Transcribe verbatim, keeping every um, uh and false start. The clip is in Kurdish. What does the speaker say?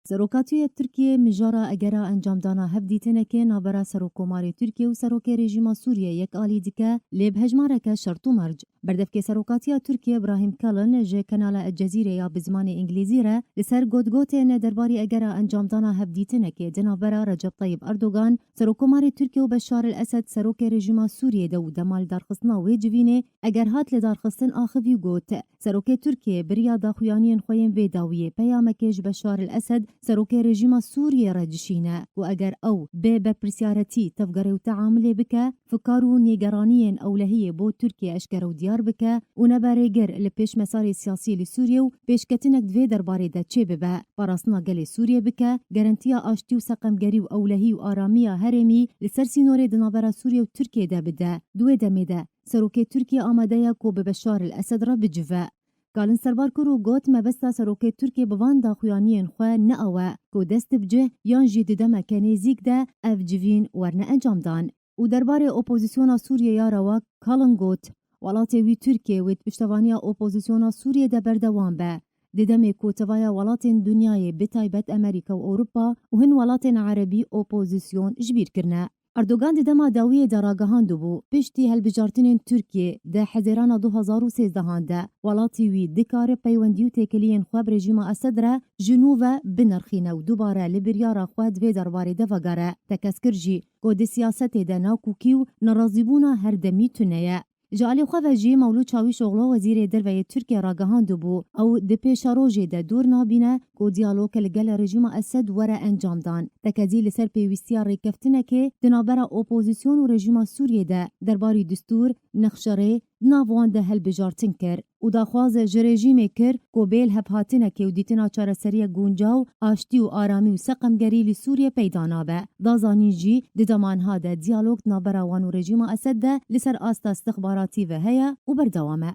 Serokatiya Tirkiyê mijara egera encamdana hevdîtinekê navbera Serokkomarê Tirkiye û Serokê Rejîma Sûriyê yekalî dike, lê bi hejmareke şert û merc. Berdevkê Serokatiya Tirkiye Ibrahim Kalin ji Kanala El Cezîre ya bi zimanê Îngilîzî re li ser gotgotên derbarî egera encamdana hevdîtinekê di navbera Recep Tayyip Erdogan, Serokkomarê Tirkiye û Beşar el Esed Serokê Rejîma Sûriyê de û dema li darxistina wê civînê eger hat lidarxistin axivî got, Serokê Tirkiye bi riya daxuyaniyên xwe yên vê dawiyê peyamekê ji Beşar el Esed Serokê Rejîma Sûriyê re dişîne û eger ew bê berpirsiyaretî tevgerê û teamilê bike, fikar û nêgeraniyên ewlehiyê bo Tirkiye eşkere û diyar bike û nebe rêgir li pêşmesarê siyasî li Sûriyê û pêşketinek di vê derbarê de çêbibe, parastina gelê Sûriyê bike, garantiya aştî û seqemgerî û ewlehî û aramiya herêmî li ser sînorê di navbera Sûriyê û Tirkiyê de bide. Di wê demê de Serokê Tirkiye amade ye ku bi Beşar el Esed re bicive. Kalin serbar kir û got, mebesta Serokê Tirkiye bi van daxuyaniyên xwe ne ew e ku dest bi cih yan jî di demeke nêzîk de ev civîn werne encamdan. Û derbarê opozisyona Sûriyê ya rewa Kalin got, welatê wî Tirkiye wê di piştevaniya opozisyona Sûriyê de berdewam be. Di demê ku tevaya welatên dinyayê, bi taybet Amerîka û Ewropa û hin welatên erebî opozisyon ji bîr kirine. Erdogan di dema dawiyê de ragihandibû, piştî hilbijartinên Tirkiyê di Hezêrana du hezar û sêzdehan de welatî wî dikare peywendî û têkiliyên xwe bi rejîma Esed re ji nû ve binirxîne û dubare li biryara xwe di vê derbarê de vegere. Tekez kir jî ku di siyasetê de nakokî û nerazîbûna herdemî tune ye. Ji alî xwe ve jî Mewlûd Çawîşoxlu, wezîrê derve yê Tirkiye, ragihandibû, ew di pêşerojê de dûr nabîne ku diyalog li gel rejîma Esed were encamdan. Tekezî li ser pêwîstiya rêkeftinekê di navbera opozîsyon û rejîma Sûriyê de derbarî distûr, nexşerê, di nav wan de hilbijartin kir û daxwaz ji rejîmê kir ku bê lihevhatinekê û dîtina çareseriyek guncaw, aştî û aramî û seqemgerî li Sûriyê peyda nabe. Da zanîn jî, di dema niha de diyalog di navbera wan û rejîma Esed de li ser asta istixbaratî ve heye û berdewam e.